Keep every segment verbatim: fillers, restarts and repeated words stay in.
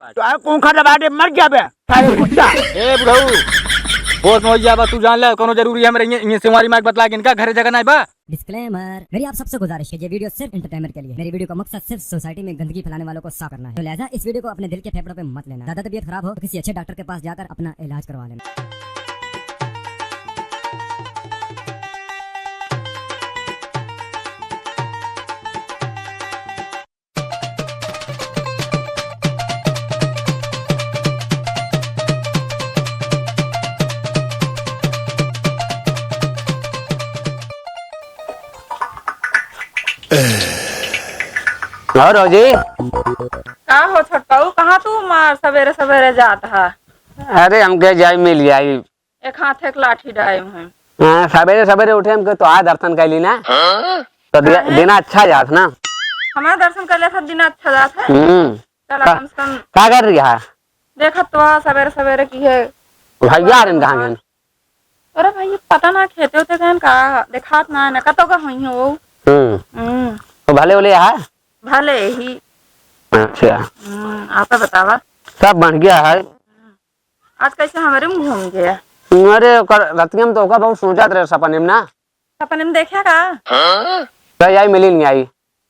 तो आ कोंखा दबा दे, मर जाबे, सारे कुत्ता। ए बुढ़ऊ, होश में हो जाबा, तू जान ले, कोनो जरूरी है हमरे इहाँ, इहाँ से हमारी माँ के बतला के इनका घरे जगह नहीं बा। Disclaimer, मेरी आप सबसे गुजारिश है, ये video सिर्फ entertainment के लिए है। मेरी video का मकसद सिर्फ society में गंदगी फैलाने वालों को साफ करना है। तो लिहाजा इस video को अपने दिल के फेफड़ों पे मत लेना। ज्यादा तबीयत खराब हो तो किसी अच्छे doctor के पास जाकर अपना इलाज करवा लेना। और भौजी? का हो छोटकाऊ, कहाँ तू मार सबेरे सबेरे जात हा? अरे हमके जाई मिल जाई। एक हाथ एक लाठी डाए हैं। हाँ, सबेरे सबेरे उठे हमके तो आ दर्शन कैली ना। हाँ? तो दिया, काहे? दिना अच्छा जात ना। हमारा दर्शन कर लेता दिना अच्छा जात है। हम्म। चला का, कम से कम। का कर रही है? देखत तो आ सबेरे सबेरे की है। भैया आ रहे हैं कहाँ गए? अरे भाई, पता ना खेते होते गए का, देखात ना है ना, कतो का हुई है वो। हम्म। हम्म। तो भले बोले यहाँ? भले ही। अच्छा। हम्म, आप बतावा। सब बढ़िया है। आज कैसे हमारे में घूम गया? अरे, ओकर रतिया में तो ओका बहुत सोचत रहे सपने में ना। सपने में देखे का? तो यही मिली नहीं आई।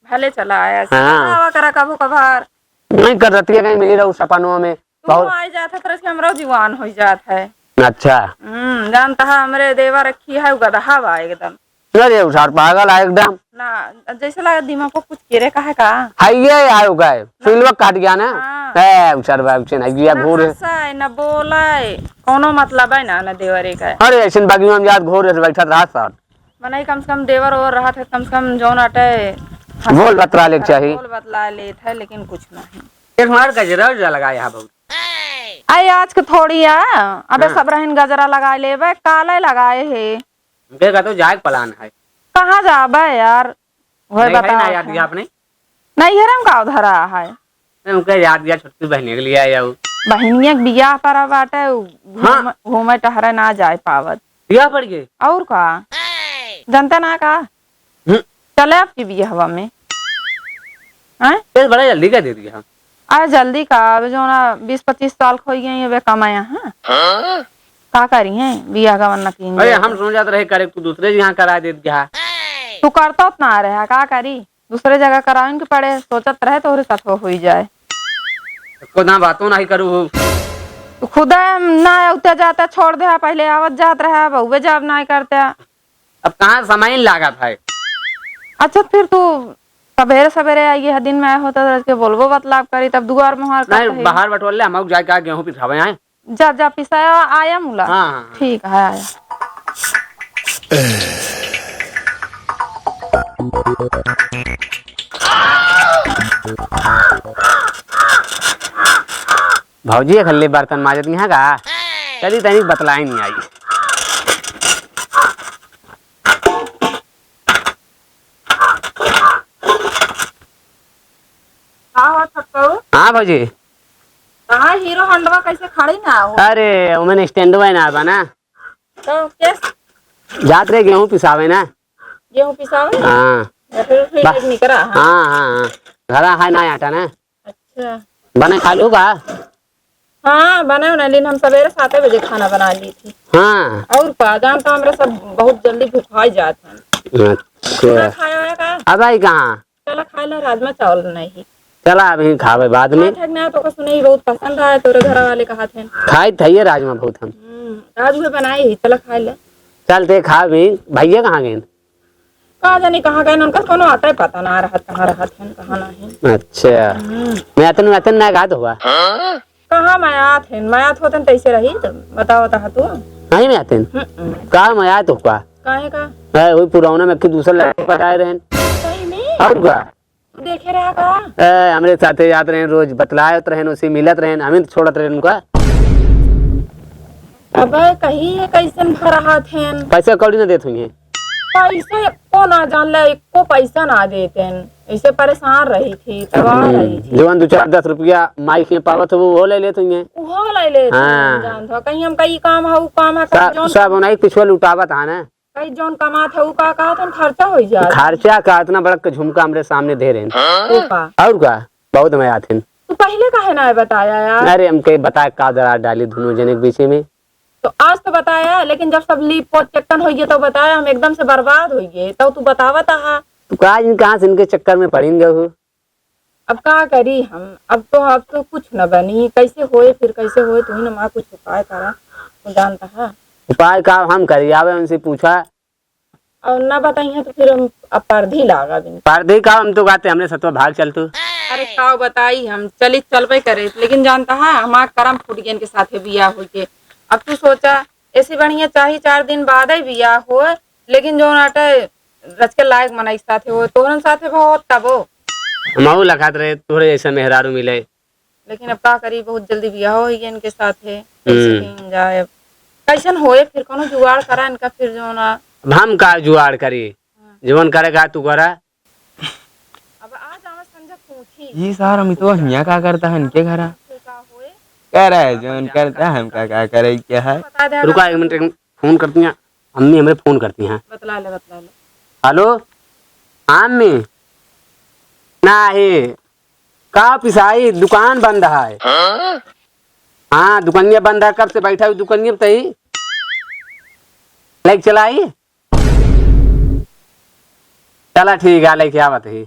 भले चला आया। हाँ। आवा करा कभो कभार। नहीं कर रतिया कहीं मिली रहू सपनों में। तू बहुत आई जात है, तरह से हमरो जीवान हो जात है। अच्छा। हम्म, जानता है हमरे देवा रखी है, उ गदहा बा एकदम। अरे, उ सार पागल है एकदम। ना, जैसे लगा दिमाग को कुछ केरे का है का? है ये आयो का है? ना। सुइलवा काट गया ना? हाँ। ए, उ सार बाबू से ना, ये ना घूर है। हंसाए, ना बोलाए, कोनो मतलब है ना, ना देवरे का है। अरे, ऐसे बगिया में जात घूर है, बैठत रहा सार। मनई कम से कम देवर ओवर रहत है, कम से कम जौन अटे बोल बतला लेक चाही। बोल बतला लेत है, लेकिन कुछ नहीं। एक मार गजरा उजरा लगाए हा बहुत। आई आज के थोड़ी आ, अबे हाँ। सब रहन गजरा लगाए लेबे, काले लगाए है। उनके का तो जाए के plan है। कहाँ जाबे यार? वह नहीं है ना बताओ याद था। दिया आपने? नैहरे में का धरा है? नहीं, उनके याद दिया छोटकी बहनिया के लिए आया हूँ। बहनिया के बियाह पर बाटे, उ घूम-, हाँ। घूमे टहरे ना जाए पावत। बियाह पड़ गए? और का? जनता ना का? हम्म। चले आपकी बियाहवा में। हैं? तेल बड़ा जल्दी का दे दिया। अरे जल्दी का, अब जो ना बीस पच्चीस साल खोई गई, अबे कमाया, हाँ? हाँ? का करी है, बियाह गवन ना कीन अरे जाए हम तो। सोचत रहे करे, तू दूसरे जगह करा देत गया। तू करतो ना रहे, का करी? दूसरे जगह करावे के पड़े, सोचत रहे तोहरे साथ हो हुई जाए। एको ना बातों नहीं करू हो। तू खुदा ना उते जाता छोड़ दे, पहले आवत जात रहा, बहुए जाब ना करते। अब कहाँ समय लागत है। अच्छा फिर तू सबेरे सबेरे आइए, दिन में आए होता तो के बोलबो बतलाब करी, तब दुआर मुहार नहीं, करते हैं। बाहर बटोर ले, हम जाए का गेहूँ पिसावे आए। जा, जा, पिसाया आया मुला। हाँ, हाँ, हाँ। ठीक है, आया। भौजी खल्ले बर्तन माजत यहाँ का? चली तनी बतलाई नहीं आई। का हो छोटकऊ? हाँ भौजी। कहाँ हीरो होंडवा कैसे खड़ी ना हो? अरे, ओमें स्टैंडवा ना बा ना। तो कैसे? जात रहे गेहूं पिसावे ना। गेहूं पिसावे? हाँ। या फिर, फिर बा-, निकरा, हाँ। हाँ, हाँ, हाँ। घरा है ना आटा ना। अच्छा। बने खा लू का? हाँ, बने ना, लेकिन हम सवेरे सात बजे खाना बना ली थी। हाँ। और का, जान तो हमरा सब बहुत जल्दी भुखाई जात हैं। अच्छा। खाना खाया हुआ का? अब आई कहाँ? चला खाए ला, राजमा चावल बनाई ही। चला अभी खावे बाद में। खाए थे ना तो का सुने ही बहुत पसंद आया, तोरे घर वाले कहा थे। खाए थे ये राजमा बहुत हम। हम्म, आज वो बनाई ही, चला खाए ले। चल ते खा भी, भैया कहाँ गए? का जानी कहाँ गए, उनका कोनो आता ही पता ना रहत, कहाँ रहत हैं, कहाँ नहीं। अच्छा। हम्म। मैं अतन, अतन ना गात हुआ। कहाँ मयात हैं? मयात होतन तैसे रही, तो बताओ, बता तू। नहीं मयात हैं? हम्म। का मयात हुआ? काहे का? ए, वही पुरौना में कि दूसरा लड़का पटाए रहन। सही में? और का? देखे रहा का? ए, हमरे साथे जात रहन, रोज बतलायत रहन, उसे मिलत रहन, हमें तो छोड़त रहन उनका। अबे, कहीं ये कैसन भरहात हैं? पैसा कौड़ी ना देत हुई हैं। पैसा एको ना जान ले, एको पैसा ना देते हैं। ऐसे परेशान रही थी, तबाह हम्म, रही थी। जवन दो चार दस रुपया माई के पावत हो, वो ले लेत हुई हैं। वो ले लेत हाँ। हैं, जान था। कहीं हम कहीं काम है, वो काम है, कहीं सब, जौन सब उन्हीं पिछुआ लुटावत है ना। कहीं जौन कमात है, वो का कहत हैं, खर्चा हो जात है। खर्चा का इतना बड़ा के झुमका हमरे सामने दे रहे हैं। वो का? और का? बहुत मयात हैं। तू पहिले काहे ना बताया यार? अरे, हमके बताए का दरार डाली दुनो जने के बीचे में? तो आज तो बताया, लेकिन जब सब लीप पोत चक्कन होइए तो बताया, हम एकदम से बर्बाद होइए, तो तू बतावत हा। तू का जिन कहाँ से इनके चक्कर में पड़िन गए हो? अब का करी हम, अब तो, अब तो कुछ न बनी, कैसे होए फिर कैसे होए, तू ही न माँ कुछ उपाय करा, तू जानता है। उपाय का हम करी, आवे उनसे पूछा। और ना बताइए तो फिर हम अब परधी लागा बिन। परधी का हम तो कहते हमने सतवा भाग चल तू। अरे का बताई हम, चली चलबे करे, लेकिन जानता है हमार करम फूट गया इनके साथे बियाह होके। अब तू सोचा, ऐसी बढ़िया चाही चार दिन बाद ही बियाह हो, लेकिन जो नाटे रच के लायक मनई साथे हो, तोहरन साथे बहुत तबो। हमहू लखात रहे तोहरे जैसा मेहरारू मिले। लेकिन अब का करी, बहुत जल्दी बियाह हो गया इनके साथे, कैसे हम्म। कहीं जाए अब? कैसन होए फिर, कोनो जुगाड़ करा इनका फिर जो ना। अब हम का जुगाड़ करी? हाँ। जवन करे का तू करा। अब आ जावे संझा पूछी। ई सार अमितवा हियाँ का करता है इनके घरा? का होए? कह रहा है जवन करता है, हमका का करे के है? बता दे रुका अगर एक मिनट, एक मिनट, फोन करती हैं। अम्मी हमरे फोन करती हैं। बतला ले, बतला ले। हेलो, हाँ अम्मी। नाही, का पिसाई, दुकान बंद है। हाँ? हाँ, दुकनिया बंद है, कब से बैठा हूँ दुकनिया पे तई। लेके चलाई? चला ठीक है, लेके आवत ही।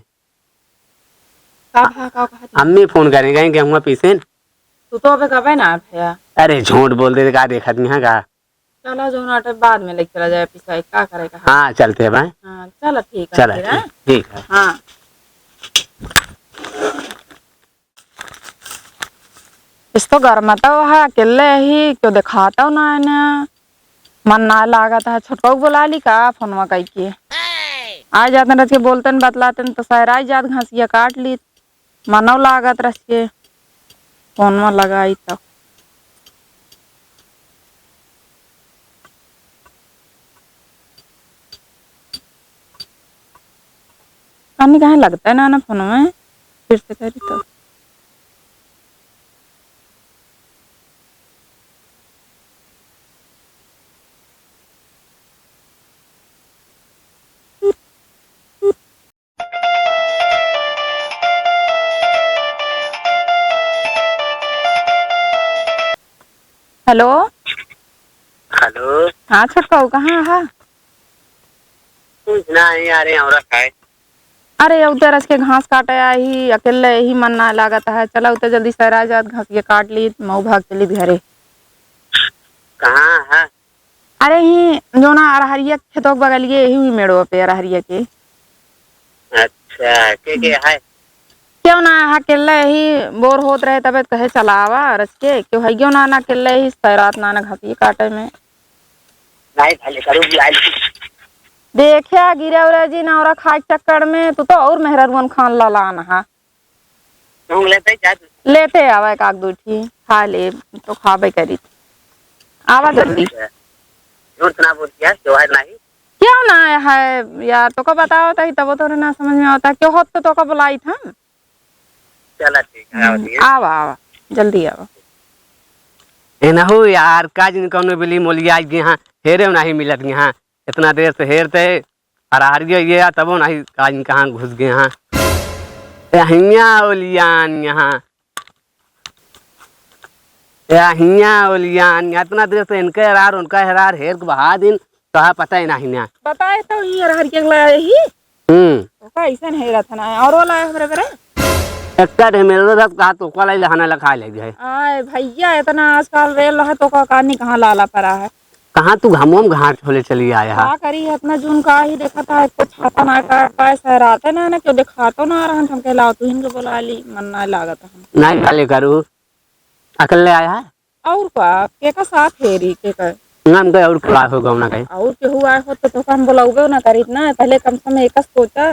का भा, का कहत ही? अम्मी फोन करे गए, गेहुआ पीसे। तू तो अबे कबे ना भैया। अरे झूठ बोल दे, का देखत नहीं है का? चला, जो नाटे बाद में लेके चला जाए पिसाई, का करे का है? हाँ, चलते हैं भाई। हाँ, चला, ठीक है चला, फिर, ठीक, हाँ? ठीक है। हाँ। इस तो गरमता वह अकेले ही, क्यों दिखाता ना इन्हें? मन ना लागत है, छोटका को बुला ली का फोनवा कई के? आ जाते रह के बोलते न बतलाते न तो शायद आ जात घासिया काट ली। मनौ लागत रह के फोनवा लगाई तो। कानी काहे लगता है ना, ना फोन में, फिर से करी तो। हेलो। हेलो। हाँ छोटका, कहाँ है? कुछ ना, यहाँ आ रहे हैं, हमरा खाए। अरे, उधर रच के घास काटे आई, अकेले ही मन ना लागत है। चला, उधर जल्दी सरा जात, घास ये काट ली, मऊ भाग चली घरे। कहाँ है? अरे, ही जो ना अरहरिया के खेतों के बगलिए, यही हुई मेड़ो पे अरहरिया के। अच्छा, के के है? क्यों ना है, अकेले ही बोर होत रहे, तबे तो कहे चलावा रच के, क्यों है क्यों ना, ना अकेले ही सैरात ना, ना घास ये काटे में। नहीं, भले करूँ, बुला ली। देखिया, गिरा उरा जी, नौरा खाए के चक्कर में तू तो और मेहररुअन खान लालान हा। तुम लेते जा। लेते आवा एक आध दो ठी, खा ले, तो खाबे करी। आवा जल्दी। झूठ ना बोल दिया, जो है नहीं। क्यों ना है यार, तोका बतावत ही तब तोरे ना समझ में आवता, क्यों होत तो तोका बुलाई था। चला ठीक है, हम्म, आवत ही है। आवा, आवा, जल्दी आवा। ए ना हो यार, का जिन कौनो बिली मोलिया आज यहाँ हेरे नाही मिलत यहाँ। इतना देर से हेरते, अरहरिया ये आ, तबो नाही, का जिन कहाँ घुस गए यहाँ। ए हिया ओलियान यहाँ। ए हिया ओलियान, इतना देर से इनके अरहर, उनका अरहर हेर के बहा दिन, कहा पता ही नाही ना। बताए तो ये अरहर के लाए ही। हम्म। तो का ऐसन हेरत है ना, और वो लाए हमरे बेरे? एक्का ढेमेलो रस कहा तो ओका लाई लहाना लखा ले गए। आए भैया, इतना आजकल रेल रहा तो का कानी कहाँ लाला पड़ा है। कहाँ तू घामों में घाट होले चली आया है? का करी, इतना जून का ही देखा था, एक तो छाता ना काट पाए, सहराते ना, ना क्यों दिखातो ना रहन, हम कहला तू इनके बुला ली, मन ना लागत हम। नहीं भले करू, अकेले आया है? और का, केका साथ हेरी, केका? ना, हमके और का हो गौना कहे। और केहू आए हो तो, तो हम बुलाउबे ना करीत ना, पहले कम से कम एकस सोचा।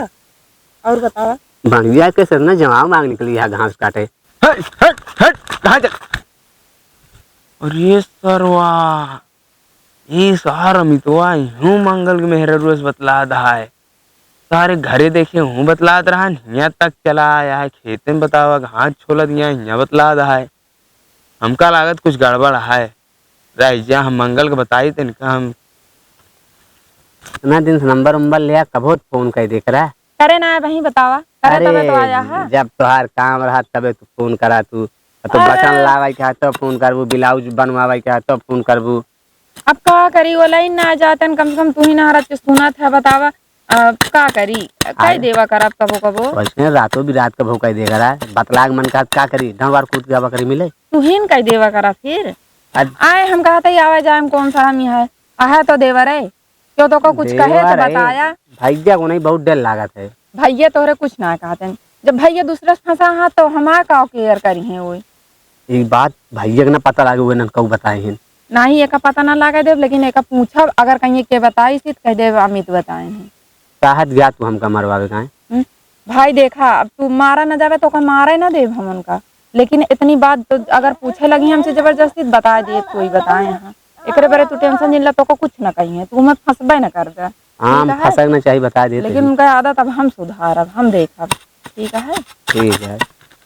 और बतावा। भंगिया के सर ना जवाब मांग निकली है घास काटे। हट, हट, हट, कहाँ चल? अरे सरवा, ई सार अमितवा यूं मंगल के मेहररुआ से बतलात है। सारे घरे देखे हूँ बतलात रहा, हियाँ तक चला आया है, खेते में बतावा, घास छोलत हियाँ, हियाँ बतलात है। हमका लागत कुछ गड़बड़ है। रह जा, हम मंगल के बताई तो इनका हम। इतना दिन से नंबर उम्बर लिया, कबो फोन कर देख रहा। करे ना है वहीं बतावा, करे तबे तो आया है। जब तोहार काम रहा तबे तू फोन करा तू। अब तो अरे। बटन लावे के है तब फोन करबू, ब्लाउज बनवावे के है तब फोन करबू। अब का करी, वो लाइन ना जातन, कम से कम तू ही ना हरत के सुनत है, बतावा। अब का करी, कह अरे। देवा करब कबो कबो। वैसे रातों भी रात कबो कह दे करा, बतलाग मन का का करी, डंडवार कूद के आवा करी मिले। तू ही न कह देवा करा फिर। अ- आए हम कहते ही आवे जाए में कौन सा हम यहाँ है, आहा तो देवर है। क्यों तो को कुछ कहे तो देवर है, बताया। भैया को नहीं बहुत डर लागत है। भैया तोहरे कुछ ना कहते हैं। जब भैया दूसरे से फंसा हा तो हमार का केयर करी हैं वो। ई बात भैया के ना पता लागे, वो नन कहू बताए हैं। नाही एका पता ना लागे देब, लेकिन एका पूछब, अगर कहीं के बताई सी तो कह देब अमित बताए हैं। चाहत गया तू हमका मरवावे काहे? हम्म? भाई देखा, अब तू मारा ना जावे तो ओका मारे ना देब हम उनका, लेकिन इतनी बात तो अगर पूछे लगी हमसे जबरदस्ती तो बता दिए कोई बताए हैं। एकरे बारे तू टेंशन जिन ला, तोको कुछ ना कहिए, तू हमें फंसबे ना कर दे। हाँ, ठीक है? फंसक ना चाहिए, बता देते लेकिन हैं। उनका आदत अब हम सुधारब, हम देखब। ठीक है? ठीक है।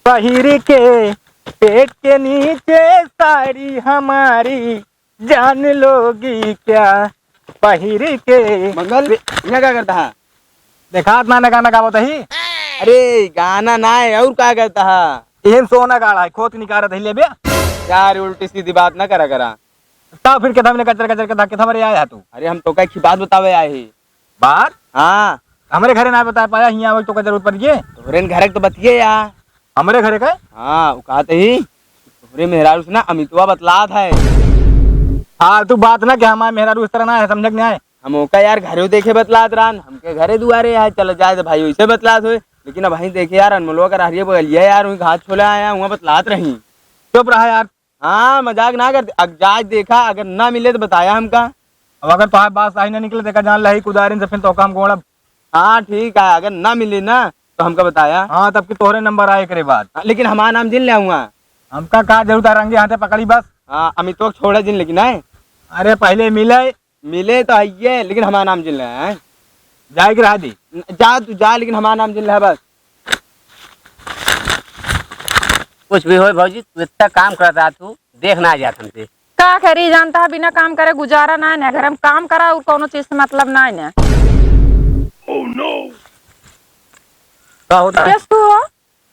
पहिर के पेट के नीचे साड़ी हमारी जान लोगी क्या? पहिर के मंगल, यहाँ क्या करता है? देखात ना, ना गाना गावत ही। अरे गाना ना है, और क्या करता है? एहन सोना गाड़ा है, खोद निकारत ही लेबे। यार उल्टी सीधी बात ना करा करा। तब फिर केथा में कचर कचर केथा, केथा बरे आया है तू? अरे हम तो का की बात बतावे आए ही। बात? हाँ। हमरे घरे ना बता पाया, हियाँ आवे तो का जरूरत पड़ गई? तोहरे न घरे के तो बतिये या। हमरे घरे का? हाँ, वो कहते ही तोहरे मेहरारू से ना अमितवा बतलात है। फालतू बात ना कि हमारे मेहरारू इस तरह ना है, समझे कि नहीं आए? हम ओका यार घरे देखे बतलात रहन, हमके घरे दुआरे आए, चल जाए तो भाई वैसे बतलात होए, लेकिन अब वहीं देखे यार अनमोलवा का रहरिया बगलिया यार, वहीं घास छोले आया, वहाँ बतलात रही। चुप रहा यार। हाँ, मजाक ना करते। अग-, जाए देखा, अगर ना मिले तो बताया हमका। अब अगर तोहार बात सही ना निकले, देखा जान लही कुदारिन से फिर तोका हम गोड़ब। हाँ, ठीक है, अगर ना मिले ना तो हमका बताया। हाँ, तब की तोहरे नंबर आए एकरे बाद। हाँ, लेकिन हमारा नाम जिन ले आऊँगा। हमका का जरूरत है, रंगे हाथे पकड़ी बस। हाँ, अमितवा के छोड़े जिन लेकिन आए। अरे पहले मिले। मिले तो आइए, लेकिन हमारा नाम जिन ले आए। जाए के रहा दी। न-, जा तू जा, लेकिन हमारा नाम जिन ले बस। कुछ भी होए भौजी, तू इतना काम करत रहा तू, देख ना जात हमसे। का करी जानता है, बिना काम करे गुजारा ना है ना, घर में काम करा और कोनो चीज से मतलब ना है ना। का होता है? यस तू हो?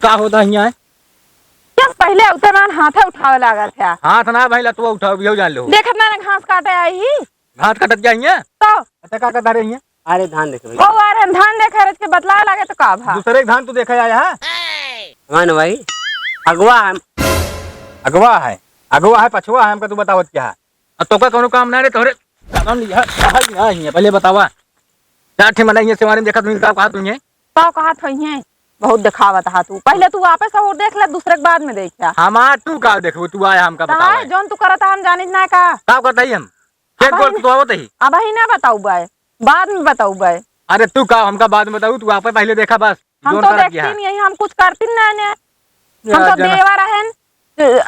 का होता है यहाँ? यस पहले उते मान हाथे उठावे लागत है। हाथ ना भाई लतुआ उठाओ, भी हो जान लो। देखत ना, ना घास काटे आई ही। घास काटत क्या हियाँ? तो? अच्छा, का करता रहे हियाँ? अरे धान देखे भैया। ओ, अरे धान देखे रहे के बतला लागे तो का भा? दूसरे के धान तू देखे आया है? हमारे ना भाई, अगवा है। अगवा है, अगवा है, पछवा है, हमका तू बतावत क्या है? अब तोका कौनो काम ना रे, तोहरे काम लिया, कहाँ लिया है? पहले बतावा। चार ठे मना हियाँ सेवारी में देखा तुमने, का कहा तुमने? का कहा थई है? बहुत दिखावत हा तू। पहले तू आपे सहूर देख ले, दूसरे के बाद में देखा। हमार तू का देखबू? तू आया हमका बतावा। जौन तू करत हा, हम जानित ना का? का करता ही हम? खेत अब गोल ही, तो आवत ही। अब ही ना बताऊ बाय, बाद में बताऊ बाय। अरे तू का हमका बाद में बताऊ, तू आपे पहले देखा बस। हम जौन तो करत देखती नहीं, हम कुछ करती ना ने। हम तो देवर हन,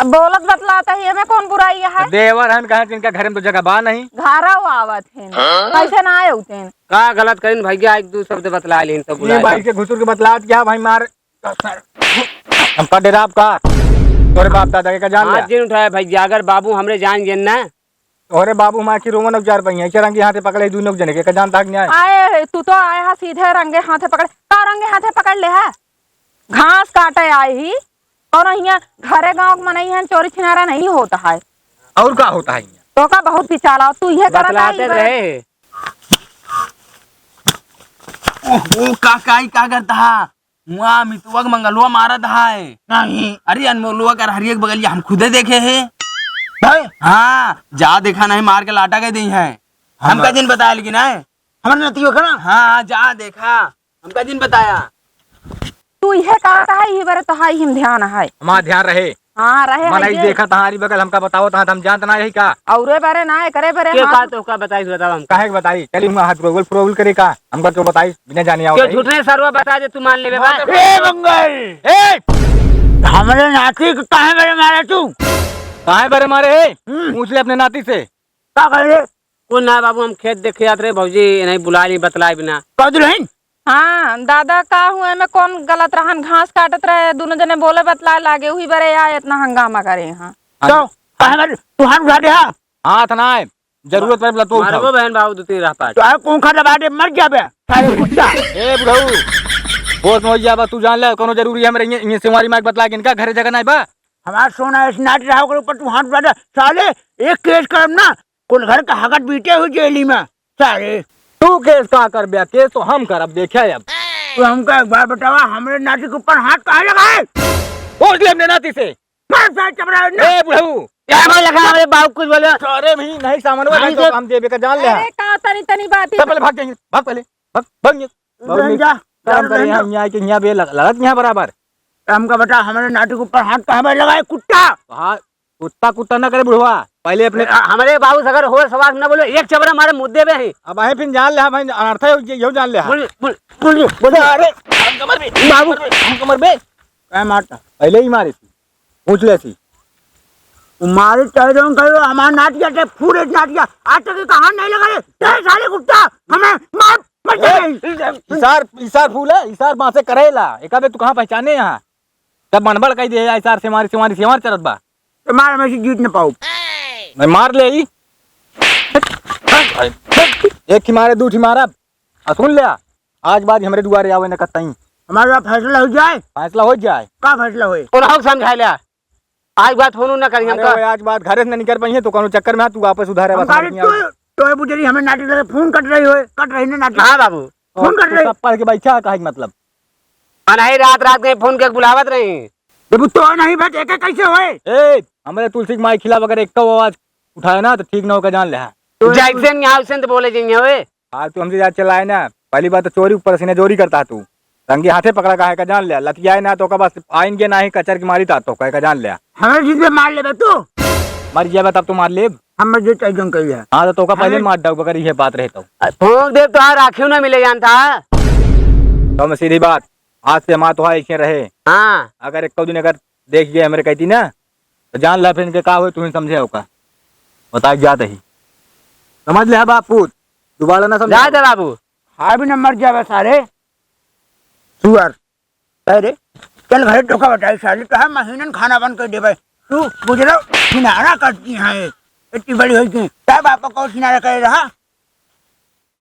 बोलत बतलात ही, एमे कौन बुराई है? देवर हन कहाँ, जिनका घर में तो जगह बा नहीं। घरा आवत हन, कैसे ना आए उतेन? का गलत करिन भैया, एक दू शब्द बतला लेन तो बुला ये भाई के घुसुर के बतलात क्या भाई मार? हमका डेराब का? तोरे बाप दादा के का जान हाथ ले? जिन उठाए भैया, अगर बाबू हमरे जान जेन ना। तोहरे बाबू हमार की रोवन औजार बहिया, ऐसे रंगे हाथे पकड़े दुनों जने के, का जानता है कि नहीं? आए, तू तो आए हा सीधे रंगे हाथे पकड़े। का रंगे हाथे पकड़ ले हा? घास काटे आए ही, कौनो हियाँ घरे गाँव के मनई हैं, चोरी छिनारा नहीं होता है। और का होता है हियाँ? तो का बहुत बिचाला, तू ये करत बतलाते आई बा। रहे। ओहो, का, का, ई का करता है? हुआ मितुआ के मंगलुआ मारत है। नहीं। अरे अनमोलुआ कर हरिया के बगलिया हम खुदे देखे हैं। हैं? हाँ, जा देखा नहीं मार के लाटा के दी है। हम हमका जिन बताया लेकिन है। हमारे नतियो का ना? हाँ, जा देखा। हमका जिन बताया। तू इहे कहता है, इही बरे तो है, इही में ध्यान है। हमार ध्यान रहे। हाँ, रहे है मनई ये। देखा तहारी बगल हमका बताओ, तहाँ हम जानत ना रही का? औरे बरे ना, एकरे बरे के हाँ। का तो का बताई, बताओ हमका। काहे के बताई? चली हुआ हाथ रोगल फुरोगल करे का? हमका क्यों बताई? बिना जाने आओ क्यों भाई। झूठे सरवा बता दे, तू मान लेबे बात। ए मंगल! ए! हमरे नाती के काहे बरे मारे तू? काहे बरे मारे है? हम्म। पूछ ले अपने नाती से। का कह रे? कौन ना बाबू, हम खेत देखे जात रहे, भौजी नहीं बुला ली, बतलाए बिना। कह दे रहीन? हाँ, दादा का हुआ, एमे कौन गलत रहन, घास काटत रहे, दुनो जने बोले बतलाए लागे, उही बरे आ इतना हंगामा करे हैं। तो, काहे बरे, तू हाथ उठा दे, हाँ? हाथ ना है, जरूरत पड़े, बोला तो उठाओ। मारबो बहन बाबू, दो तीन रह पाट। तो आ कौन खा दबा दे, मर जाबे, सारे कुत्ता। ए बुढ़ऊ, होश में हो जा बा, तू जान ले, कोनो जरूरी है हमरे इहाँ, इहाँ सिंवारी माई के बतला के इनका घरे जगह नाहीं बा। हमार सोना ऐसे नाच रहा, ओकर ऊपर तू हाथ उठा दे, साले, एक केस करब ना, कुल घर का हगत बीटे हुई जेली में, साले। तू केस का करबे? केस तो हम करब, देखे अब। तू हमका एक बात बतावा, हमरे नाती के ऊपर हाथ काहे लगाए? पूछ ले अपने नाती से। मार साले चपरा ने। ए बुढ़ऊ। क्या भाई लगा हमरे बाबू कुछ बोले? अरे भी नहीं सामान वाला नहीं तो सर। हम देबे का जान ले। अरे का तनी तनी बात ही। चल पहले भाग जाएंगे, भाग पहले, भाग, भाग ये। बहुत नहीं, जा, शर्म करे जा। यहाँ, यहाँ के यहाँ बे लग-, लड़त यहाँ बराबर। हमका बता, हमरे नाती के ऊपर हाथ काहे लगाए कुत्ता? हाँ, कुत्ता, कुत्ता ना करे बुढ़वा, पहले अपने ए, हमरे बाबू से अगर होश सवास ना बोलो, एक चपरा मारे मुद्दे में ही। अब आहे फिर जान ले, हाँ भाई, अनर्थ है, ये, ये जान ले, हाँ। बोल, बोल, बोल, बोल। अरे, हमको मर बे, बाबू। हमको मर बे। क्या मारता? पहले ही मारे थी, पूछ ले थी। मारे चाहे जो कहो, हमारा नाटिया ते फूल नाटिया, आज तक ये कहान नहीं लगा रे, तेरे साले कुत्ता, हमें मार, मर ए, जाए। इसार, इसार फूल है, इसार बांसे करेला, एका बे तू कहाँ पहचाने यहाँ? तब मनबड़ कह दे, इसार से मारी, से मारी, से मार चलत बा। तो मार, हम ऐसे जीत न पाओ। मैं मार ले ही। एक ही मारे, दू ही मारब। आ सुन ले, आज बाद हमरे दुआरे आवे न कतई। हमारा फैसला हो जाए। फैसला हो जाए। का फैसला होए? उन्हों समझा ले। आज बात होनो ना करी अरे हमका। ओए, आज बात घरे से न निकल पाई है, तो कौनो चक्कर में आ, तू वापस उधारे हम बस कहा, नहीं तू, आवे। तो ये बुझली हमें नाटक लगे, फोन कट रही होए, कट रही ना नाटक। हाँ बाबू। फोन कट रही। सब पढ़ के बैठा, कहे के मतलब? अनही रात रात के फोन के बुलावत रही। जब तो नहीं बात एक कैसे होए? ए, हमरे तुलसी के माई खिलाफ अगर एक आवाज उठाए ना, तो ठीक ना होकर जान ले। तो जैसे नहीं आवसन तो बोले जाइए ओए। आज तू हमसे ज्यादा चिल्लाए ना, पहली बात तो चोरी ऊपर से ना चोरी करता तू, रंगे हाथे पकड़ा का है का जान ले, लतियाए ना तो का बस आइन के ना ही कचर की मारी ता तो का जान ले। हमें जिंदे मार लेबे तू। मर जाबे तब तो मार लेब। हम मर जे चाहिए कही है। हाँ तो तोका पहले हमें मार डाउब अगर ये बात रहे तो। फूंक देब तो हाँ राखियो ना मिले जानता। तो मैं सीधी बात, आज से हमार तो ऐसे रहे। हाँ। अगर एक दिन अगर देख गए हमरे कहती ना, तो जान ला फिर इनके का होए, तू ही समझे होका। बता के जात ही। समझ ले बापू, दोबारा ना समझे। जा दे बाबू। हाय भी न मर जावे सारे। सुअर। अरे, चल घरे टोका बताई साले, तो हम महीनन खाना बन के देबे। तू बुझलो, किनारा करती हैं। इतनी बड़ी होई थी। क्या बापा को किनारा करे रहा?